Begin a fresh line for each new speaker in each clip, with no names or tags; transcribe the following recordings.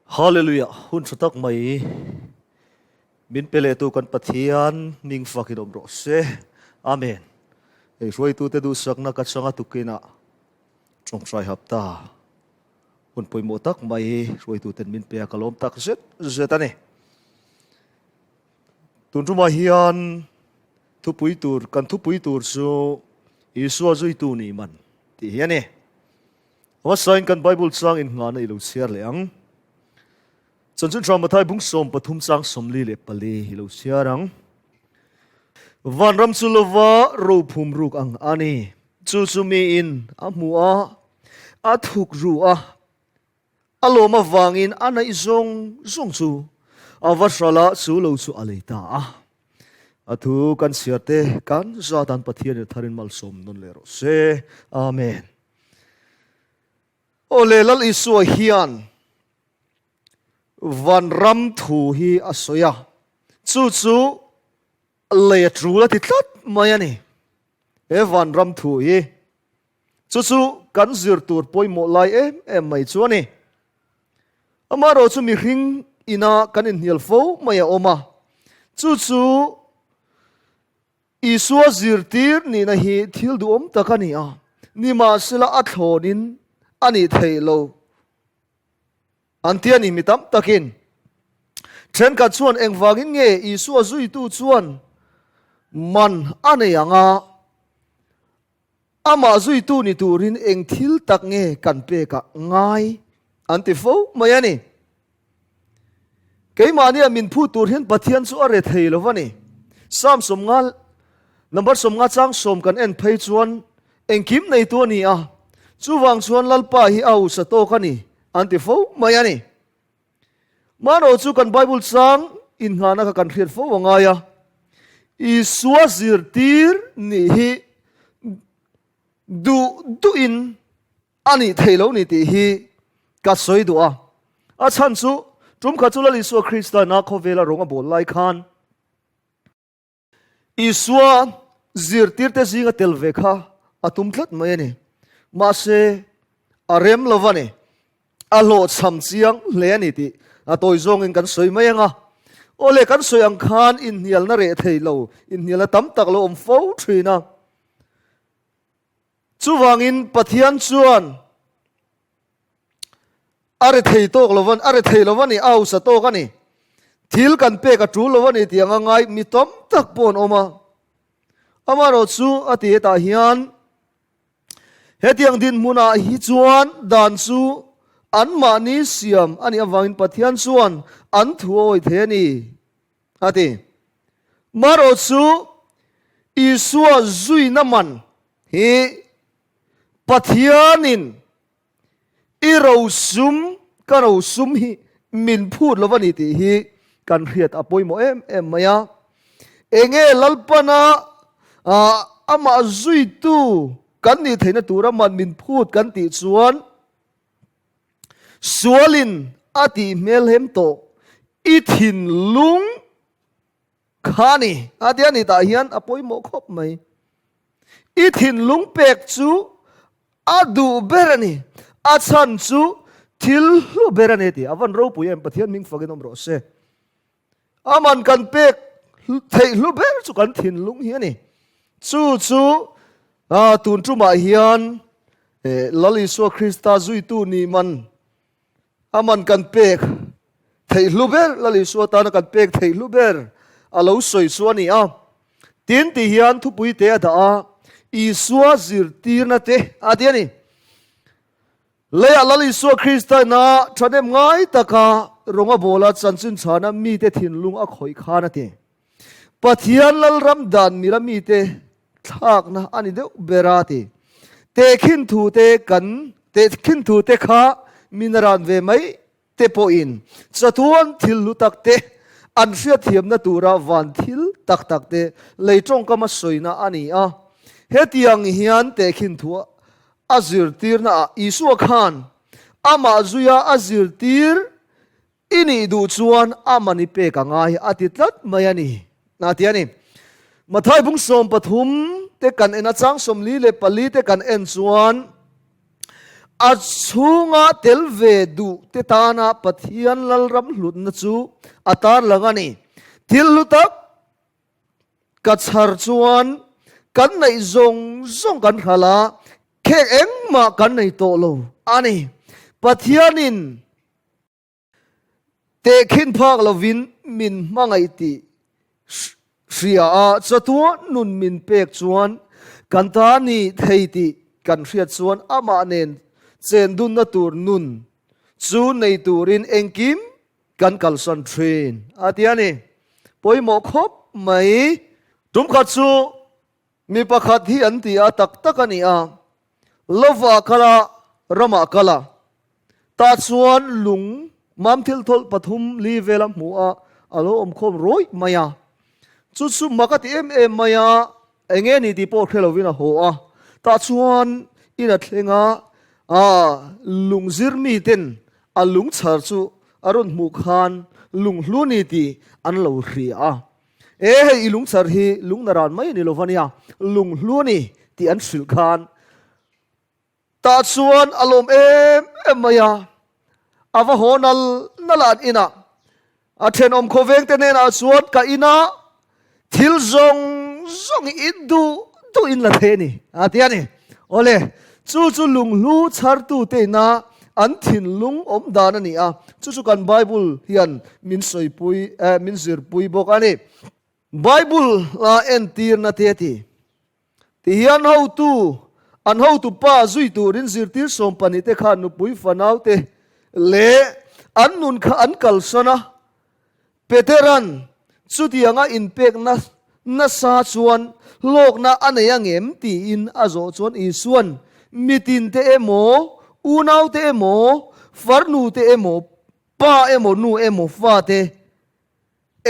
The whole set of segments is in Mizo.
Hallelujah hun tha tak mai min pe leh tu kan Pathian ning fakin awm rawh se. Amen. Hei hruaitute duhsakna ka changa tukinah tawngtai hapta hun pawimawh tak mai hruaituten min pe a ka lawm tak zet zet a ni. Tun tumah hian thupui tur kan thupui tur chu Isua zuitu nih man tih hi a ni. Hmasain kan Bible chang innghahna i lo chhiar leh ang. Chanchin Tha Mathai bung 13 chang 44 i lo chhiar ang. Vanram chu lova rophum ruk ang a ni. Chu chu miin a hmu a, a thuk ru a, a lawm avangin a naih zawng zawng chu a va hral a, chu lo chu a lei ta a. A thu kan chhiar te kan zatan Pathian in tharin malsawm nawn leh rawh se. Amen. Aw le Lal Isua hian vanram thu hi a sawi a, chu chu lei a tul a ti tlat mai a ni. He vanram thu hi chu chu kan zir tur pawimawh lai em em mai chu a ni. Amaherawh chu mihring ina kan inhnial fo mai a awm a, chu chu Isua zirtir nihna hi thil duhawm tak a ni a, nimahsela a thlawnin a nih theih lo an ti a ni. Mi tam takin thenkhat chuan engvangin nge Isua zuitu chuan man a nei ang a, amah zuitu ni turin eng thil tak nge kan pekah ngai an ti fo mai a ni. Keimahnia min phut tur hian Pathian chu a re thei lo va ni. Psalm 50 number 50 chang 10 kan en phei chuan engkim neitu a ni a, chuvang chuan Lalpa hi a hausa tawk a ni an ti fo mai a ni. Mano chu kan Bible chang innghahna kha kan hriat fo a ngai a, Isua zirtir nih hi duh duhin A nih thei lo ni tih hi ka sawi duh a. A chhan chu tum khat chu Lal Isua Krista na khawvela rawng a bawl lai khan Isua zirtirte zinga tel ve kha a tum tlat mai a ni. Mahse, a rem lo va ni. A hlawhchham chiang hle a ni tih a tawi zawngin kan sawi mai ang a. Awle, kan sawi ang khan inhnialna reh thei lo, inhnialna tam tak lo awm fo thin a. Chuvangin Pathian chuan a re thei tawk lo a re thei lo a ni, a hausa tawk a ni. Thil kan pek a tul lo a ni tih anga ngai mi tam tak pawh an awm a. Amaherawh chu a ti hetah hian hetiang dinhmunah hi chuan dan chu anmahni siam a nih avangin Pathian chuan an thu a awih thei a ni. A ti. Marawh chu Isua zuina man hi Pathianin i rosum, ka rosum hi min phut lo a ni tih hi kan hriat a pawimawh em em mai a. Enge Lalpana amah zuitu kan nih theihna tura man min phut kan tih chuan Sualin a tih hmelhem tawh i thinlung kha ni. A tia ni tah hian a pawimawh khawp mai. I thinlung pek chu a duh ber a ni. A chhan chu thil hlu ber a ni tih a van ropui em Pathian hming fakin awm rawh se. Aman kan pek theih hlu ber chu kan thinlung hi a ni. Chu chu tun tumah hian Lal Isua Krista zuitu ni man aman kan pek theih hlu ber, Lal Isua tana kan pek theih hlu ber a lo sawi chu a ni a. Tin ti hian thupui te a dah a, Isua zirtirna te a ti a ni. Leiah Lal Isua Krista ina thahnem ngai taka rawng a bawl a, chanchin chhana mite thinlung a khawih khan a ti. Pathian Lalram dan mila mite thlakna a ni deuh ber a ti. Tehkhin thu te kan tehkhin thu te kha min a ran ve mai te pawhin chatuan thil hlu tak te an hriatthiamna tura van thil tak tak te lei tawngkam a sawina a ni a. Hetiang hian tehkhin thu A zirtirnaah Isua khan amah zuia a zirtir i nih duh chuan a mani pek a ngai a ti tlat mai a ni, a ti a ni. Mathai bung 13 te kan en a, chang 44 te kan en chuan A chhunga tel ve duh te tana Pathian Lalram hlutna chu a tarlang a ni. Thil hlu tak ka chhar chuan kan neih zawng zawng kan hral a, khek engmah kan nei tawh lo a ni. Pathianin Tehkhin phak lovin min hmangaih tih hria a, chatuan nun min pek chuan kan ta ni thei tih kan hriat chuan amah nen chen dunna tur nun chu nei turin engkim kan kalsan thin a ti a ni. Pawimawh khawp mai. Tumkhat chu mi pakhat hi an ti a, tak tak a ni a, Lova kal a, ramah kal a. Tah chuan lung mam thil thawlh pathum li vel a hmu a, a lo awm khawm rawih mai a. Chu chu mak a ti em em mai a, eng nge ni tih pawh hre lovin a haw a. Tah chuan in a thleng a, aa lung zir miten a lung chhar chu a rawn hmuh khan lung hlu ni tih an lo hria a. E hei i lungchar hi lungna ran mai a ni lo va nia, lunghlu a ni tih an hrilh khan tah chuan a lawm em em mai a, a va haw nal nal a an inah a thenawm khawveng te hnenah chuan ka inah thil zawng zawng hi in duh duh in la thei a ni a ti a ni. Awle, chu chu lunghlu chhartu te ina an thinlung awm dan a ni a, chu chu kan Bible hian min sawipui eh min zirpui bawk a ni. Bible a entirna te a ti. Tihian hotu, an hotu pa zui turin zirtir 12 te khan nupui fanau te leh an nun kha an kalsan a, Peteran chutianga inpekna nasa chuan hlawkna a nei angem tiin a zawh chuan Isuan, Mitin te emaw, unau te emaw, farnu te emaw, pa emaw, nu emaw, fa te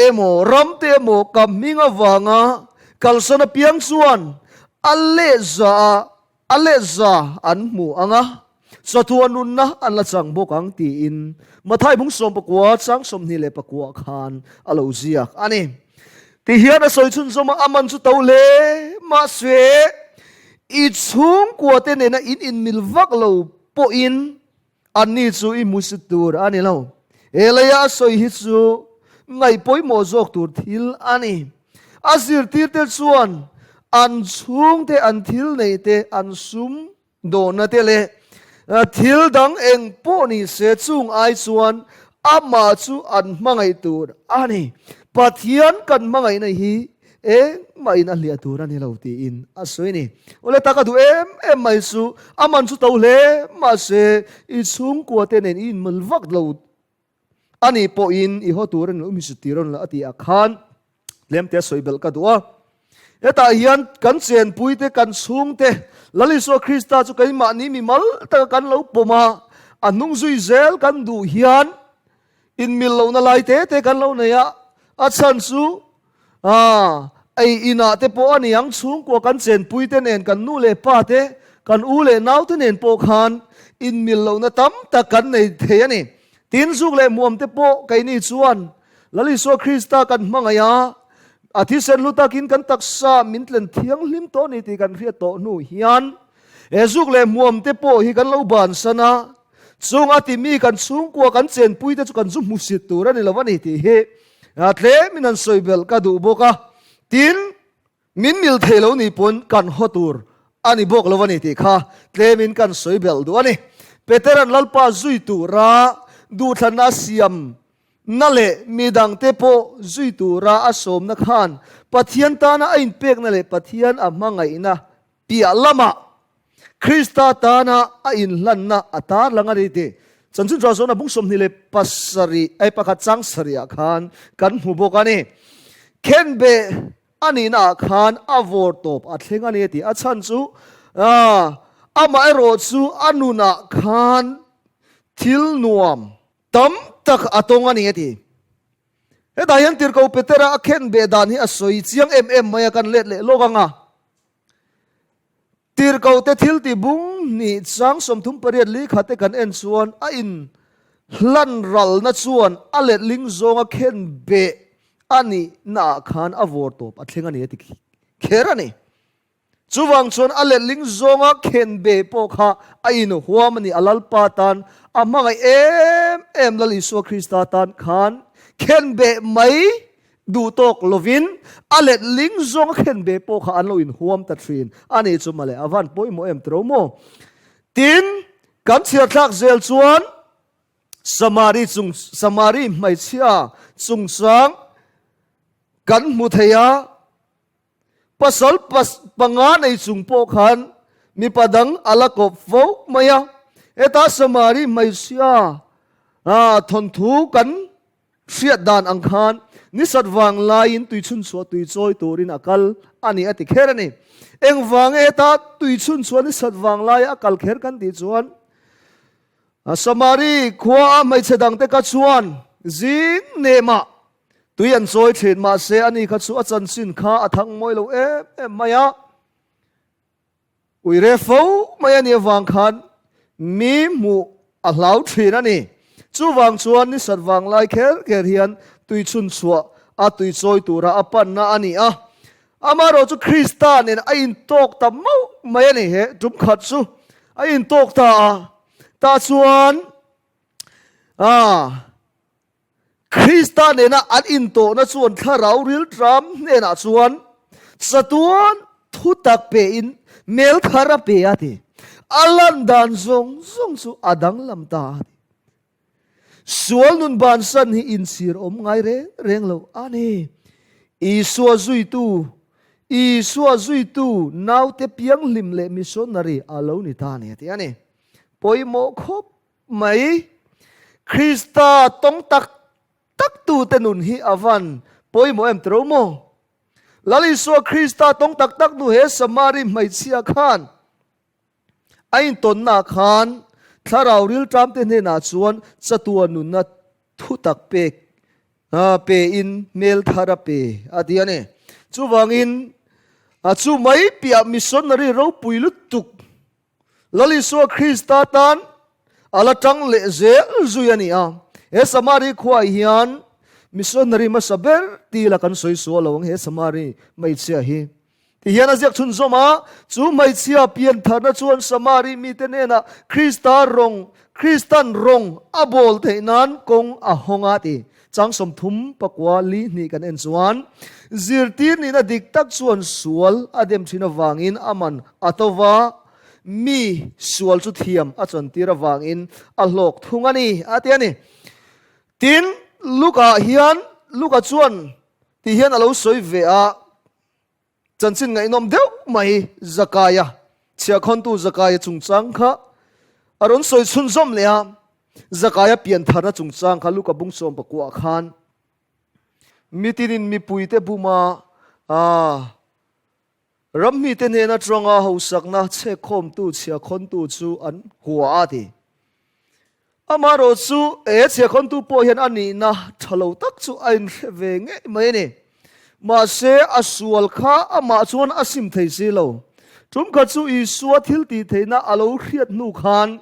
emaw, ram te emaw ka hming avanga kalsan apiang chuan a lehza A lehza an hmu ang a, chawthua nunna an la chang bawk ang tiin Mathai bung 19 chang 24 khan a lo ziak a ni. Tihian a sawi chhunzawm a, a man chu to hle mahse i chhungkua te nena in inmil vak lo pawhin Anni chu i hmusit tur a ni lo. He leia a sawi hi chu ngaih pawimawh zawk tur thil a ni. A zirtirte chuan an chhungte, an thil neihte, an sum dawhna te leh thil dang eng pawh ni se chung ai chuan amah chu an hmangaih tur a ni. Pathian kan hmangaihna hi Engmahin a hliah tur a ni lo tiin a sawi a ni. Awle tak a duh em em mai chu a man chu to hle mahse i chhungkua te nen i inmal vak lo a nih pawhin i haw tur a ni lo, i hmusit tir a ni lo a tih ah khan tlem te a sawi belh ka duh a. Hetah hian kan chenpui te, kan chhungte Lal Isua Krista chu keimahni mimal taka kan lo pawm a, a hnung zui zel kan duh hian inmil lohna lai te te kan lo nei a, a chhan chu A, ei inah te pawh a ni ang, chhungkua kan chenpui te nen, kan nu leh pa te, kan u leh nau te nen pawh khan inmil lohna tam tak kan nei thei a ni. Tin, zuk leh muam te pawh keini chuan Lal Isua Krista kan hmangaih a, a thisen hlu takin kan taksa min tlen thianghlim tawh a ni tih kan hriat tawh hnu hian he zuk leh muam te pawh hi kan lo bansan a, chung a timi kan chhungkua kan chenpui te chu kan zu hmusit tur a ni lo a ni tih hi A tlemin an sawi belh ka duh bawk a, tin, min mil thei lo ni pawn kan haw tur a ni bawk lo a ni tih kha tlemin kan sawi belh duh a ni. Petera'n Lalpa zui tura duhthlanna a siam na leh midangte pawh zui tura a sawmna khan Pathian tana a inpekna leh Pathian a hmangaihna piah lamah Krista tana a inhlanna a tarlang a ni tih Chanchin Ṭha Zawhna bung 27 ai pakhat chang sarihah khan kan hmu bawk a ni. Khenbeh a nihnaah khan a vawr tawp a thleng a ni a ti. A chhan chu amaherawh chu a nunah khan thil nuam tam tak a tawng a ni a ti. Hetah hian Tirhkoh Petera a khenbeh dan hi a sawi chiang em em mai a, kan let leh lawk ang a. Tirhkohte thil ti bung hnih chang 38 li khate kan en chuan a in hlan ralna chuan a letling zawnga khen beh a nih naah khan a vawr tawp a thleng a ni a ti kher a ni. Chuvang chuan a letling zawnga khenbe pawh kha a inhuam a ni. A Lalpa tan a hmangaih em em Lal Isua Krista tan khan khenbe mai duh tawk lovin a letling zawnga khenbe pawh kha an lo inhuam ta thin a ni chu mawle. A van pawimawh em tiro maw? Tin, kan chhiar thlak zel chuan Samari chung Samari hmeichhia chungchang kan hmu thei a. Pasal pas panga nei chung pawh khan mipa dang a la kawp fo mai a. Heta Samari hmeichhia thawnthu kan hriat dan ang khan nisat vang laiin tuichhunchhuah tui chawi turin a kal a ni a ti kher a ni. Engvang heta tuichhunchhuah nisat vang laia a kal kher kan tih chuan Samari khua a hmeichhe dangte kha chuan zing nemah Tui an chawi thin mahse ani kha chu a chanchin kha a thang mawi lo em em mai a, ui re fo mai a nih avang khan mi hmuh a hlau thin a ni. Chuvang chuan ni sat vang lai kher kher hian tui chhun chhuah a tui chawi tura a panna a ni a. Amaherawh chu Krista nen a intawk ta mauh mai a ni. He tum khat chu a intawk ta a, tah chuan ah, Krista nena an intawhna chuan thlarau rilṭam hnenah chuan chatuan thutak pein mel thar a pe a ti. A lan dan zawng zawng chu a danglam ta a ti. Sual nun bansan hi inchhir awm ngai reng reng lo a ni. Isua zuitu, Isua zuitu naute pianghlim leh missionary a lo ni ta a ni a ti a ni. Pawimawh khawp Mai, Krista tawng tak tak tute nun hi a van pawimawh em tiro maw? Lal Isua Krista tawng tak tak nu he Samari hmeichhia khan a intawnna khan thlarau rilṭamte hnenah chuan chatuan nunna thu tak pek pe in hmel thar a pe a ti a ni. Chuvangin chu mai piah missionary ropui lutuk Lal Isua Krista tan a la tang leh zel zui a ni a. He Samari khuaah hian missionary hmasa ber ti la kan sawi sual lo ang he Samari hmeichhia hi. Ti hian a ziak chhunzawm a, chu hmeichhia pian tharna chuan Samari mite hnenah Krista rawng, Kristan rawng a bawl theih nan kawng a hawng a ti. Chang 30 pakua li hnih kan en chuan, zirtir nihna dik tak chuan sual a dem thin avangin a man a to va, mi sual chu thiam a chantir avangin a hlawk thung a ni, a ti a ni. Tin, Luka hian, Luka chuan ti hian a lo sawi ve a. Chanchin ngaihnawm deuh mai Zakaia, chhiahkhawntu Zakaia chungchang kha a rawn sawi chhunzawm leh a. Zakaia piantharna chungchang kha Luka bung 19 ah khan mitinin mipuite buma ramhmite hnen atanga hausakna chhekkhawmtu chhiahkhawntu chu an hua a ti. Amaherawh chu he chhiahkhawntu pawh hian a nihna tha lo tak chu a inhre ve ngei mai a ni. Mahse, a sual kha amah chuan a sim thei si lo. Tum khat chu Isua thil tih theihna a lo hriat hnu khan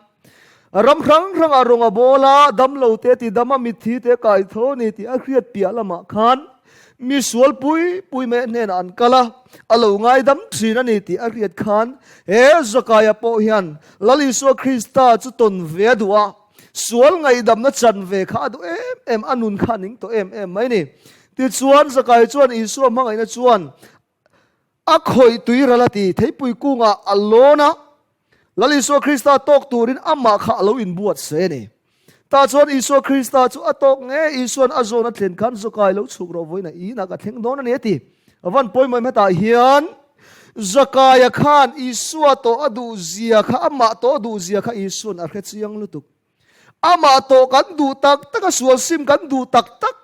ram hrang hrangah rawng a bawl a, damlo te ti dam a, mitthi te kai tho a ni tih a hriat piah lamah khan mi sual pui pui mai hnenah an kal a, a lo ngaidam thin a ni tih a hriat khan he Zakaia pawh hian Lal Isua Krista chu tawn ve a duh a, sual ngaihdamna chan ve kha a duh em em, a nun kha a ning tawh em em mai ni. Tichuan, Zakai chuan Isua hmangaihna chuan a khawih tui ral a ti, theipui kungah a lawn a, Lal Isua Krista tawk turin amah kha a lo inbuatsaih a ni. Tah chuan Isua Krista chu a tawk nge, Isua'n a zawn a thlen khan Zakai lo chhuk rawh vawiin a inah ka thleng dawn a ni a ti. A van pawimawh em hetah hian Zakaia khan Isua tawh a duh zia kha, amah tawh a duh zia kha Isua'n a hre chiang lutuk. Amah tawh kan duh tak tak a, sual sim kan duh tak tak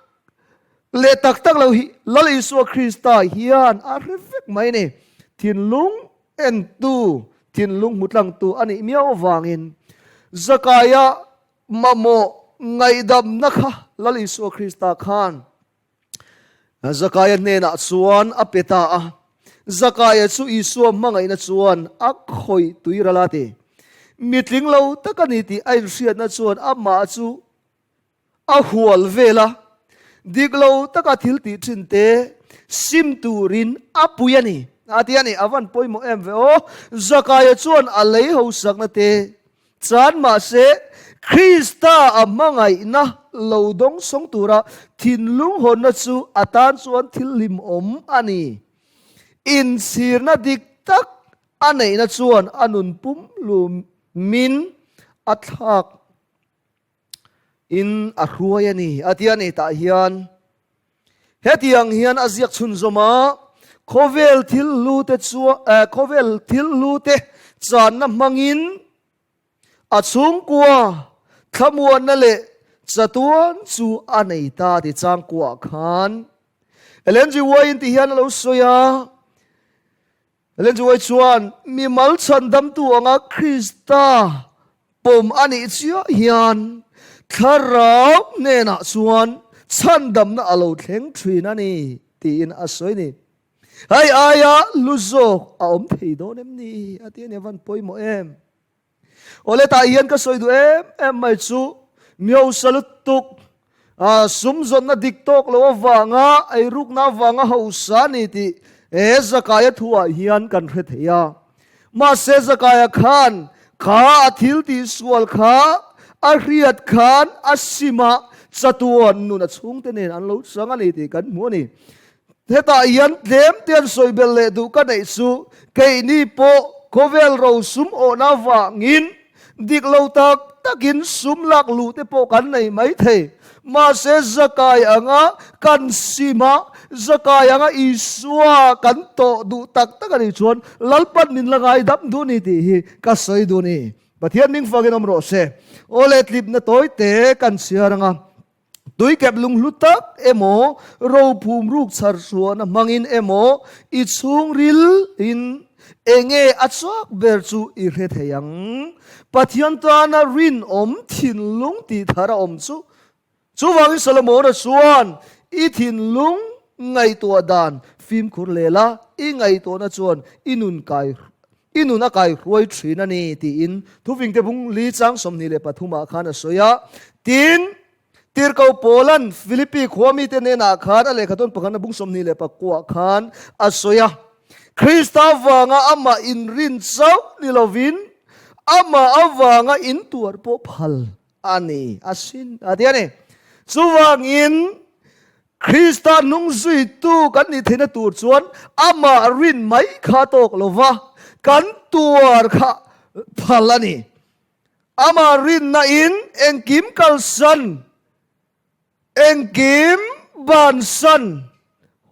leh tak tak lo hi Lal Isua Krista hian a hre vek mai a ni. Thinlung entu, thinlung hmutlangtu a nih miau avangin Zakaia mamawh ngaihdamna kha Lal Isua Krista khan Zakaia hnenah chuan a pe ta a. Zakaia chu Isua hmangaihna chuan a khawih tui ral a ti. Mitling lo tak a ni tih a inhriatna chuan amah chu a hual vel a, dik lo taka thil tih thin te sim turin a pui a ni. A ti a ni, a van pawimawh em ve aw. Zakaia chuan a lei hosakna te chan mahse Krista a hmangaihna lo dawng sawng tura thinlung hawnna chu a tan chuan thil hlimawm a ni. Inchhirna dik tak a neihna chuan a nun pumhlum min a thlak in a hruai a ni a ti a ni. Tah hian hetiang hian a ziak chhunzawm a, Khawvel thil hlu te chuan khawvel thil hlu te channa hmangin a chhungkua thlamuanna leh chatuan chu a nei ta ti changkuaah khan Ellen G. White ti hian a lo sawi a. Ellen G. White chuan, Mimal chhandamtu anga Krista pawm a nih chiah hian Thlarau hnenah chuan chhandamna a lo thleng thin a ni, tiin a sawi ni. Hei aia hlu zawk a awm thei dawn em ni? A ti a ni, a van pawimawh em? Awle tah hian ka sawi duh em em mai chu miosa lutuk sum zawnna dik tawk lo avanga eirukna avanga hausa a ni tih he Zakaia thuah hian kan hre thei a. Mahse Zakaia khan kha a thil tihsual kha a hriat khan a sim a, chatuan nun a chhungte nen an lo chang a ni tih kan hmu a ni. Hetah hian tlem te an sawi belh leh duh ka neih chu keini pawh khawvel ro sum awhna vangin dik lo tak takin sum lak luh te pawh kan nei mai thei. Mahse Zakai anga kan sim a, Zakai anga Isua kan tawh duh tak tak a nih chuan Lalpan min la ngaidam duh ni tih hi ka sawi duh ni. Pathian hming fakin awm rawh se. Aw le tlipna tawi te kan chhiar anga. Tuikep lunghlu tak emaw, rophum ruk chhar hruahna hmangin emaw i chhungril in enge a chhuak ber chu i hre thei ang. Pathian tana rinawm thinlung tih thar a awm chu. Chuvangin Solomona chuan i thinlung ngaihtuah dan fimkhur leh la, i ngaihtuahna chuan i nun kai i nun a kai hruai thin a ni tiin thufingte bung li chang 23 ah khan a sawi a. Tin, Tirhkoh Paula'n Philippi khua mite hnenah khan a lehkha tawn pakhatna bung 29 ah khan a sawi a, Krista avanga amah inrin chauh ni lovin amah avanga intuar pawh phal a ni asin a ti a ni. Chuvangin Krista hnung zuitu kan nih theihna tur chuan amah rin mai kha tawk lova kan tuar kha phal a ni. Amah rinna in engkim kalsan, engkim bansan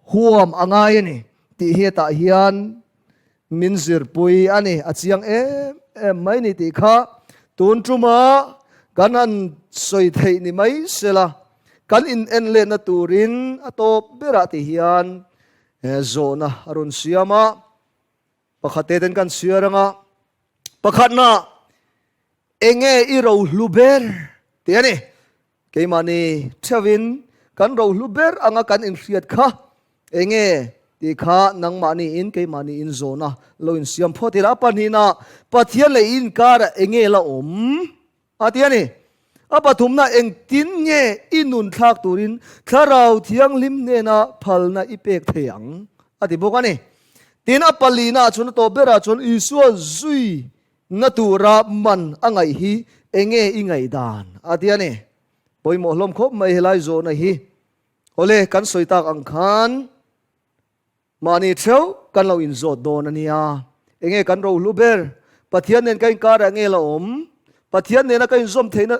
huam a ngai a ni tih hi hetah hian min zirpui a ni. A chiang em em mai ni tih kha tun tuma kan han sawi theih ni mai sela kan in en letna turin a tawp berah ti hian zawhna a rawn siam a. Pakhat te ten kan chhiar anga pakhatna enge i rohlu ber tih a ni. Keimahni theuhin kan rohlu ber anga kan inhriat kha enge tih kha nangmahniin keimahniin zawhna lo insiam phawt ila. A pahnihna Pathian leh i inkarah enge la awm a ti a ni. A pathumna engtin nge i nun thlak turin Thlarau Thianghlim hnena phalna i pek thei ang a ti bawk a ni. Tin a palina ah chuan a tawp berah chuan Isua zui Na tura man a ngaih hi enge i ngaihdan? a ti a ni. Pawimawh hlawm khawp mai helai zawhna hi. Awle, kan sawi tak ang khan mahni theuh kan lo inzawt dawn a nia. Enge kan rohlu ber? Pathian nen ka inkarah enge la awm? Pathian nena ka inzawm theihna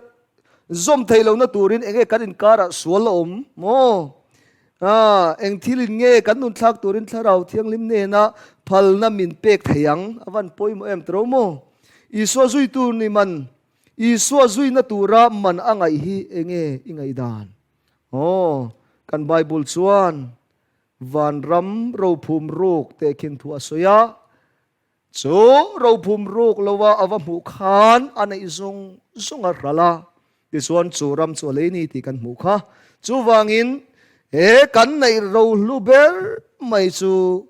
zawm theih lohna turin enge kan inkarah sual la awm maw? Aa, eng thilin nge kan nun thlak turin Thlarau Thianghlim hnena phalna min pek thei ang? A van pawimawh em tiro maw? Isua zui tur ni man, Isua zuina tura man a ngaih hi enge i ngaihdan? Aw, kan Bible chuan vanram rophum ruk tehkhin thu a sawi a, Chu rophum ruk loa a va hmuh khan a neih zawng zawng a hral a, tichuan chu ram chu a lei ni tih kan hmuh kha. Chuvangin he kan neih rohlu ber mai chu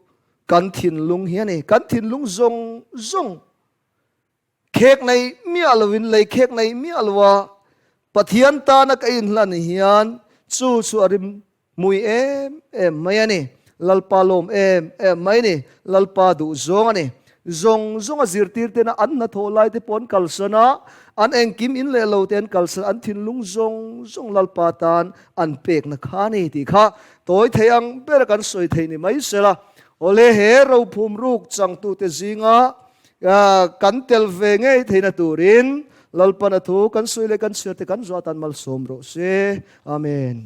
kan thinlung hi a ni. Kan thinlung zawng zawng khek nei miah loin, lei khek nei miah loa Pathian tana ka inhlan hian chu chu a rim Mui em em mai a ni. Lalpa lawm em em mai ni. Lalpa duh zawng a ni. Zawng zawnga zirtir tena an hnathawh lai te pawh an kalsan a, an engkim in leh lo te an kalsan, an thinlung zawng zawng Lalpa tan an pekna kha a ni tih kha tawi thei ang bera kan sawi thei ni mai sela. Awle he rophum ruk changtute zinga kan tel ve ngei theihna turin Lalpan a thu kan sawi leh kan chhiar te kan zuah tan malsawm rawh se. Amen.